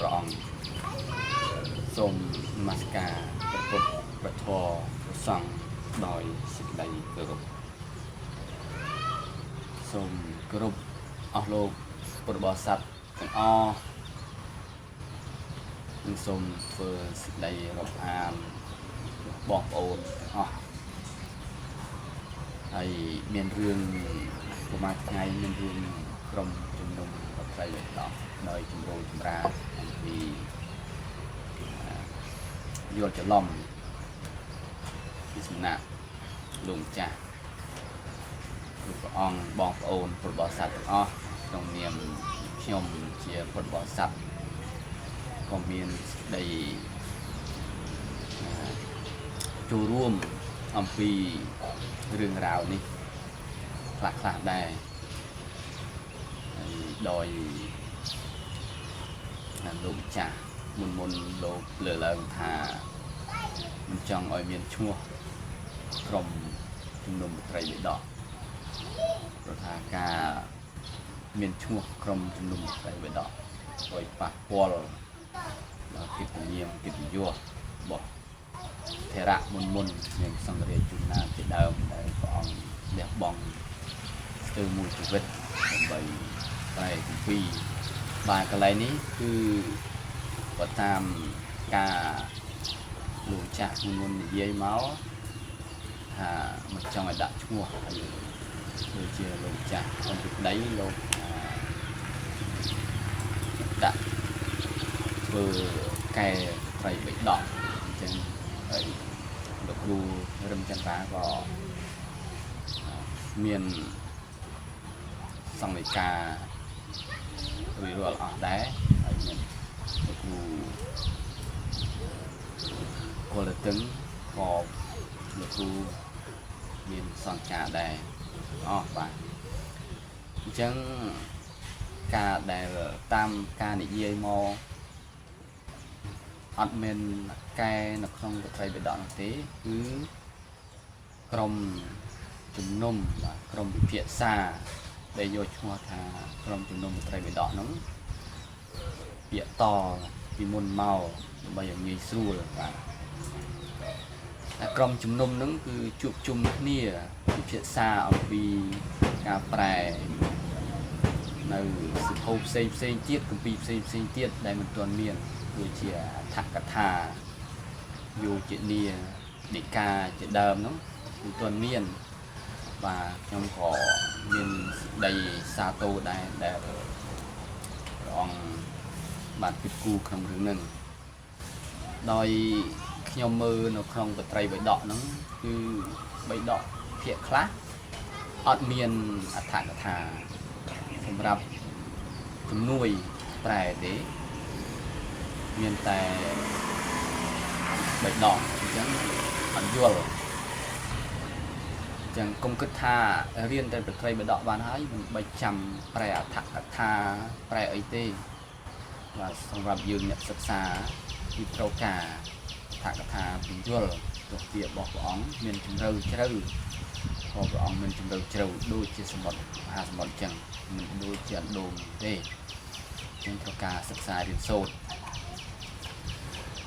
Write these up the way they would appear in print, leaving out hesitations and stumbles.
ព្រះអង្គសូមនមស្ការព្រះពុទ្ធព្រះធម៌ព្រះសង្ឃដោយសេចក្តីគោរពសូមគោរពអស់លោកពុទ្ធបរិស័ទទាំងអស់និងសូមធ្វើសេចក្តីរាប់អានបងប្អូនទាំងអស់ហើយមានរឿងប្រហែលថ្ងៃមានរឿងក្រុមជំនុំបត្រីបិដកដោយជំរូចម្រាអំពីយល់ច្រឡំពីសំណាក់លោកម្ចាស់លោកព្រះអង្គបងប្អូនពុទ្ធបរិស័ទទាំងអស់ក្នុងនាមខ្ញុំជាពុទ្ធបរិស័ទក៏មានសេចក្តីចូលរួមអំពីរឿងរ៉ាវនេះខ្លះខ្លះដែរហើយដោយលោកម្ចាស់មុនមុនលោកលើកឡើងថាមិនចង់ឲ្យមានឈ្មោះក្រុមជំនុំត្រីបិដកព្រោះថាការមានឈ្មោះក្រុមជំនុំត្រីបិដកឲ្យប៉ះពាល់ដល់កិត្តិនាមកិត្តិយសរបស់ថេរៈមុនមុនមានសង្ឃរាជជួនណាតជាដើមដែលព្រះអង្គលះបង់ស្ទើរមួយជីវិតដើម្បីប្រែគម្ពីរបាទកន្លែងនេះគឺបើតាមការលោកចាស់មុននិយាយមកថាមិនចង់ឲ្យដាក់ឈ្មោះហើយដូចជាលោកចាស់អំពីប្តីលោកដាក់ធ្វើកែត្រីបិដកអញ្ចឹងហើយលោកគ្រូរឹមចន្ទ្រាក៏មានសង្ឃិការួចរាល់អស់ដែរហើយមានលោកគ្រូកុលទឹងក៏លោកគ្រូមានសង្ចាដែរអស់បាទអញ្ចឹងការដែលតាមការនិយាយមកអត់មានកែនៅក្នុងបត្រីបិដកនោះទេគឺក្រុមជំនុំបាទក្រុមវិភាសាដែលយកឈ្មោះថាក្រុមជំនុំបត្រីបិដកនោះពាក្យតពីមុនមកដើម្បីឲ្យងាយស្រួលបាទតែក្រុមជំនុំហ្នឹងគឺជួបជុំគ្នាវិភាសាអំពីការប្រែនៅសភៅផ្សេងផ្សេងទៀតគម្ពីរផ្សេងផ្សេងទៀតដែលមិនទាន់មានដូចជាអដ្ឋកថាយោជនីដីកាជាដើមហ្នឹងមិនទាន់មានបាទខ្ញុំក៏មានសេចក្តីសាទរដែរដែលព្រះអង្គបានគិតគូរក្នុងរឿងហ្នឹងដោយខ្ញុំមើលនៅក្នុងបត្រីបិដកហ្នឹងគឺបិដកភាគខ្លះអត់មានអដ្ឋកថាសម្រាប់ជំនួយប្រែទេមានតែបិដកអញ្ចឹងអត់យល់អញ្ចឹងកុំគិតថារៀនតែបត្រីបិដកបានហើយមិនបាច់ចាំប្រែអដ្ឋកថាប្រែអីទេបាទសម្រាប់យើងអ្នកសិក្សាគឺត្រូវការអដ្ឋកថាពន្យល់ទោះជារបស់ព្រះអង្គមានជំរឿជ្រៅព្រោះព្រះអង្គមានជំរឿជ្រៅដូចជាសមុទ្រមហាសមុទ្រអញ្ចឹងមិនដូចជាអណ្ដូងទេអញ្ចឹងត្រូវការសិក្សារៀនសូត្រ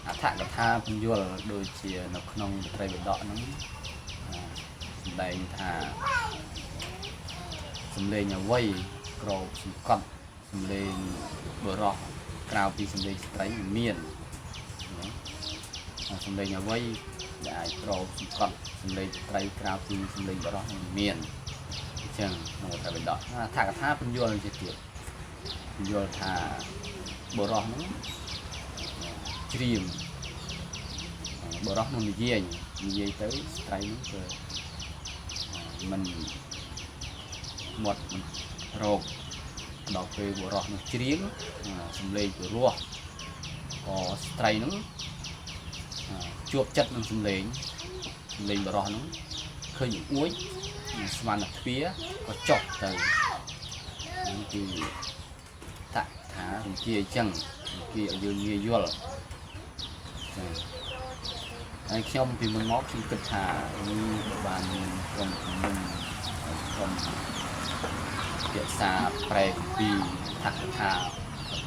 អដ្ឋកថាពន្យល់ដូចជានៅក្នុងបត្រីបិដកហ្នឹងសម្ដែងថាសំលេងអ្វីក្របសង្កត់សំលេងបុរសក្រៅពីសំលេងស្ត្រីមានសំលេងអ្វីដែលអាចក្របសង្កត់សំលេងស្ត្រីក្រៅពីសំលេងបុរសមានអញ្ចឹងក្នុងបត្រីបិដកអដ្ឋកថាពន្យល់ជាទៀតពន្យល់ថាបុរសហ្នឹងច្រៀងបុរសនោះនិយាយទៅស្ត្រីនោះក៏មិនមាត់មិនរោគដល់ពេលបុរសនោះច្រៀងសំលេងពិរោះក៏ស្ត្រីនោះជួបចិត្តនឹងសំលេងបុរសនោះឃើញអួចស្មានទ្វាក៏ចុះទៅហ្នឹងគឺតថារំជាអញ្ចឹងគេឲ្យយើងងាយយល់ចាហើយខ្ញុំពីមុនមកខ្ញុំគិតថានេះបើបានមានក្រុមជំនុំក្រុមភាសាប្រែគម្ពីរអដ្ឋកថា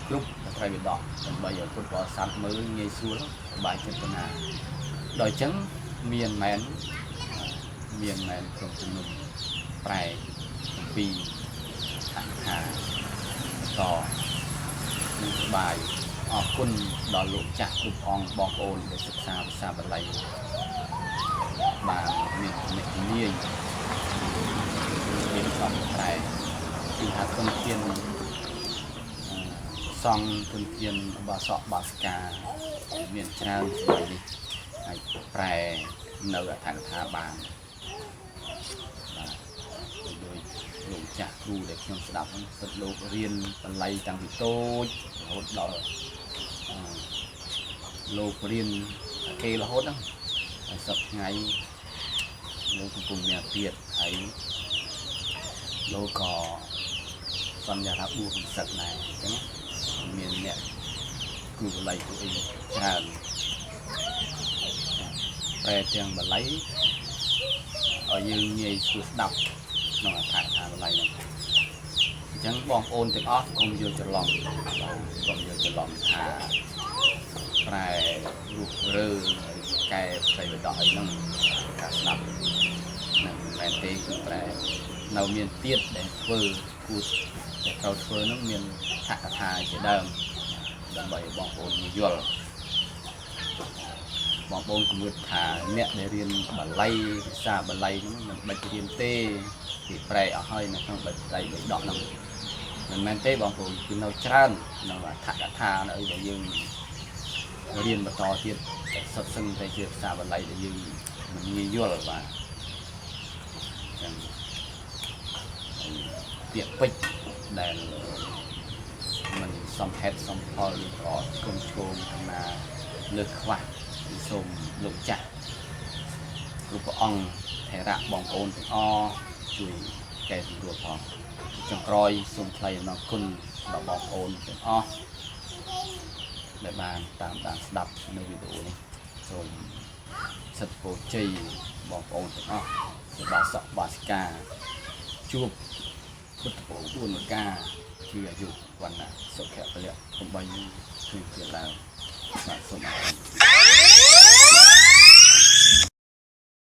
គ្រប់ត្រៃបិដកដើម្បីឲ្យពុទ្ធបរិស័ទមើលងាយស្រួលសប្បាយចិត្តណាដល់អញ្ចឹងមានមែនមានមែនក្រុមជំនុំប្រែពីអថាតនឹងសប្បាយអរគុណដល់លោកចាស់គ្រប់អង្គបងប្អូនដែលសិក្សាភាសាបាលីបានមានចំណេះជំនាញមានចំប្រែគឺថាធនធានសង្ឃធនធានបាសកបាសិកាមានច្រើនសម័យនេះអាចប្រែនៅអត្ថកថាបានបាទដោយលោកចាស់គ្រូដែលខ្ញុំស្ដាប់ហ្នឹងសិតលោករៀនបាលីតាំងពីតូចរហូតដល់លោករៀនគេរហូតហ្នឹងហើយសប្តាហ៍ថ្ងៃលោកកំពុងមានអាពាធហើយលោកក៏សន្យាថាបួសកំសឹកដែរអញ្ចឹងមានអ្នកគ្រូបាលីគ្រូអីច្រើនប្រែទាំងបាលីឲ្យយើងងាយស្រួលស្ដាប់ក្នុងអត្ថកថាបាលីហ្នឹងអញ្ចឹងបងប្អូនទាំងអស់កុំយល់ច្រឡំកុំយល់ច្រឡំថាប្រែរុះរើកែប្រៃបដកអីហ្នឹងការស្ដាប់ហ្នឹងមិនមែនទេគឺប្រែនៅមានទៀតដែលធ្វើគួរដែលត្រូវធ្វើហ្នឹងមានអត្ថកថាជាដើមដើម្បីឲ្យបងប្អូនយល់បងប្អូនកុំគិតថាអ្នកដែលរៀនបាលីភាសាបាលីហ្នឹងមិនបាច់រៀនទេគេប្រែអស់ហើយនៅក្នុងបិទៃបិដកហ្នឹងមិនមែនទេបងប្អូនគឺនៅច្រើននៅអត្ថកថានៅអីដែលយើងរៀនបន្តទៀតតែសុទ្ធសឹងតែជាភាសាបាលីដែលយើងមិនងាយយល់បាទអញ្ចឹងពាក្យពេចន៍ដែលមិនសមហេតុសមផលឬក៏ឆ្គំឆ្គងខាងណាលើសខ្វះសូមលោកចាស់គ្រប់ព្រះអង្គថេរៈបងប្អូនទាំងអស់ជួយកែសម្រួលផងចុងក្រោយសូមថ្លែងអំណរគុណដល់បងប្អូនទាំងអស់ដែលបានតាមដានស្ដាប់នៅវីដេអូនេះសូមសិទ្ធិពរជ័យបងប្អូនទាំងអស់បាសកបាសិកាជួបពុទ្ធពរ4ប្រការគឺអាយុវណ្ណៈសុខៈពលៈ8គឺទៀតឡើងបាទសូមអរគុណ។